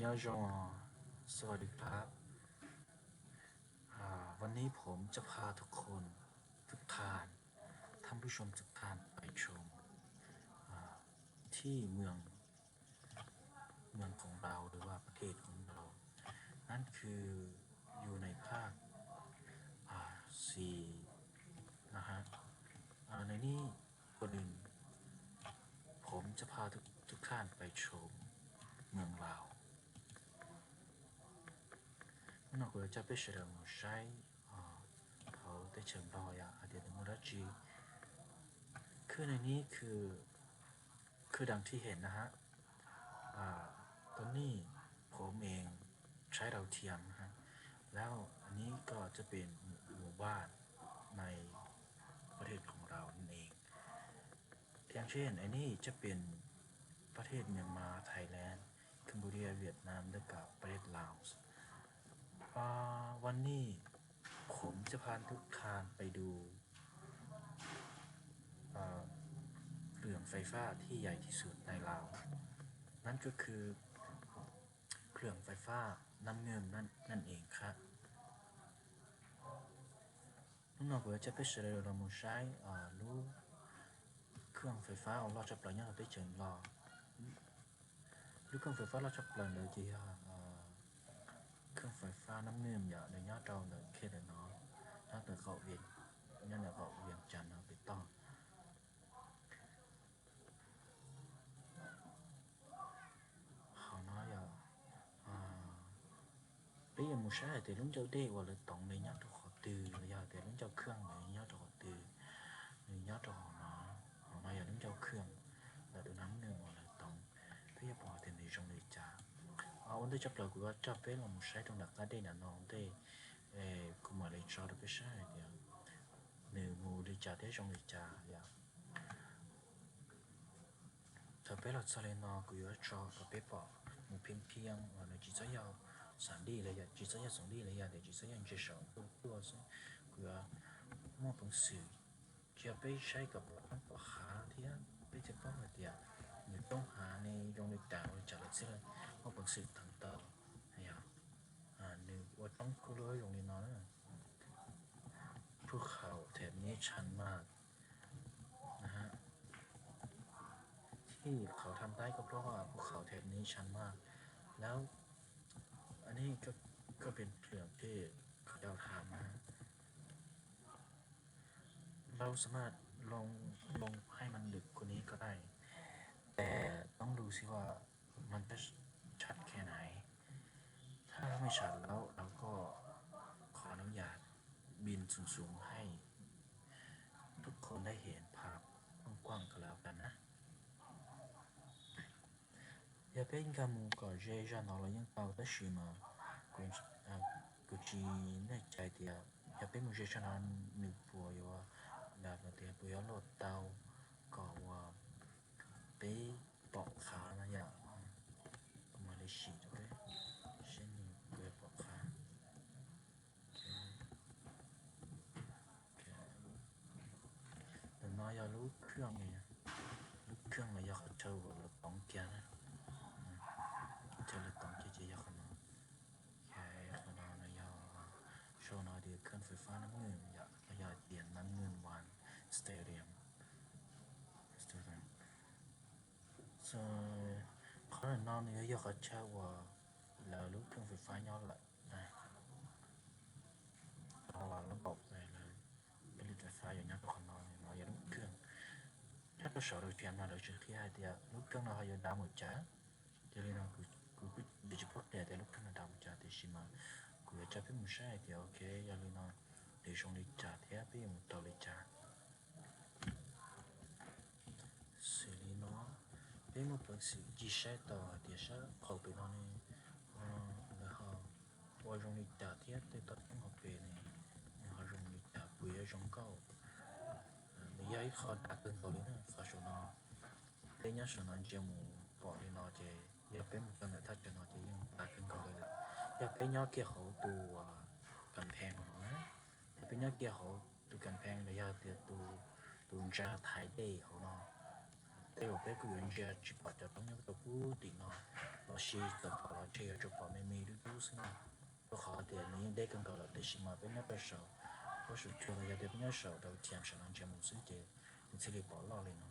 Nyob zoo,สวัสดีครับ อ่า วันนี้ผมจะพาทุกคน ทุกท่าน ท่านผู้ชมทุกท่านไปชม อ่า ที่เมือง เมืองของเรา หรือว่าประเทศของเรา นั่นคืออยู่ในภาค อ่า สี่ นะฮะ อ่า ในนี้ก่อนอื่น ผมจะพาทุกทุกท่านไปชมเมืองลาว Hnub no kuv yuav coj peb sawv daws mus saib hauv teb chaws Nplog yom, hais tias nws muaj dab tsi. คือในนี้คือ คือดังที่เห็นนะฮะ อ่า ตอนนี้ผมเองใช้ดาวเทียมนะฮะ แล้วอันนี้ก็จะเป็นหมู่บ้านในประเทศของเรานั่นเอง อย่างเช่นอันนี้จะเป็นประเทศเมียนมา ไทยแลนด์ แคนเบเรีย เวียดนาม และก็ประเทศลาว อ่า วันนี้ผมจะพาทุกท่านไปดู อ่า เขื่อนไฟฟ้าที่ใหญ่ที่สุดในลาว นั่นก็คือเขื่อนไฟฟ้าน้ำเงิมนั่นนั่นเองครับ Hnub no kuv yuav coj peb sawv daws los mus saib lub เครื่องไฟฟ้า uas loj tshaj plaws nyob hauv teb chaws Nplog. Lub เครื่องไฟฟ้า loj tshaj plaws ntawd ces yog เครื่องไฟฟ้าน้ำเงิม yom, nws nyob rau ntawm khej ntawm no, nyob ntawm qaum, nyob ntawm qaum Vias Cas no pem toj. Qhov no yog peb yuav mus saib hais tias lub ncauj dej uas lawv toov nws nyob rau qhov twg, los yog hais tias lub ncauj เครื่อง nws nyob rau qhov twg. Nws nyob rau hauv no, hauv no yog lub ncauj เครื่อง, lawv tus nab nws uas lawv toov, peb yuav pom hais tias nws zoo li cas. Ua ntej tshaj plaws kuv yuav coj peb los mus saib rau nram qab dej nram no ua ntej, kuv mam li tso rau peb saib hais tias nws mus li cas thiab zoo li cas yom. Thaum peb los txog li no kuv yuav tso kom peb pom mus phiab phiab uas nws tsis txhob yog xam dij los yog tsis txhob yog xoom dij los yog tias tsis txhob yog ntsia saum ntuj tuaj xwb. Kuv yuav muaj peev xwm tsis yog peb saib kom pom roob pom hav thiab peb thiaj paub hais tias nws roob hav ne zoo li cas ua li cas lawm xwb, muaj peev xwm teev tau yog nws ua roob kub lub zoo li no na. ภูเขาแถบนี้ชันมาก ที่เขาทำได้ก็เพราะว่าภูเขาแถบนี้ชันมาก แล้วอันนี้ก็ก็เป็นเขื่อนที่เขาทำนะ เราสามารถลงลงให้มันลึกกว่านี้ก็ได้ แต่ต้องดูสิว่ามันจะชัดแค่ไหน ถ้าไม่ชัดแล้วเราก็ขออนุญาตบินสูงๆให้ทุกคนได้เห็นภาพกว้างๆก็แล้วกันนะ Yog peb nkag mus kom ze zog no los yeej tau tab sis mas kuv tsis nej cai tias yog peb mus ze zog no nws puas yuav, tias puas yuav luaj tau kom uas peb pom qhav no yom. Kuv mam li sim rau peb seb nws puas yuav pom qhav. Ntawm no yog lub khwj, lub khwj los yog qhov chaw uas lawv toov kiag na, chaw lawv toov kiag ces yog qhov no. Qhov no yog sau no tias เครื่องไฟฟ้าน้ำเงิม yom, los yog tias น้ำเงิมวัน Stadium. Qhov no nws yuav yog qhov chaw uas lawv lub khwj fais fab nyob lawm. Qhov no los lub npaum lawv peb li fais fab yuav nyob rau qhov no, no yog lub khwj. Nyob rau saum daim tiam no lawv tseem qhia hais tias lub khwj no ho yuav dav mus cas. Yog li no kuv kuj tsis paub tias lub khwj no dav mus cas tiam sis mas kuv yuav coj peb mus saib hais tias ok, yog li no nws zoo li cas thiab peb yuav mus tau li cas. Xws li no, peb muaj peev xwm ncig saib tau hais tias sab qaum pem no ne, lawv ho ua zoo li cas thiab tej toj roob hauv pes ne, nws ho zoo li cas, puas yuav zoo nkauj. Nws yog ib qho dav kawg nkaus li na, qhov saum no. Peb nyob saum no ntsia mus pom li no ces yog peb mus rau ntawm thaj chaw no ces yeej dav kawg nkaus li lawm. Yog peb nyob kiag hauv tus kam pheej no, yog peb nyob kiag hauv tus kam pheej los yog tias tus ntsa thaiv dej hauv no, tej zaum peb kuj yuav ntsia tsis pom cov roob nyob rau pub tim no los sis txawm pom los ntshe yuav tsum pom me me dub dub xwb na. Rau qhov tias nws yeej deb kawg nkaus lawm, tiam sis mas peb nyob rau saum, peb saum cua los yog tias peb nyob saum rau chav saum no ntsia mus xwb ces nws thiaj li pom loj li no.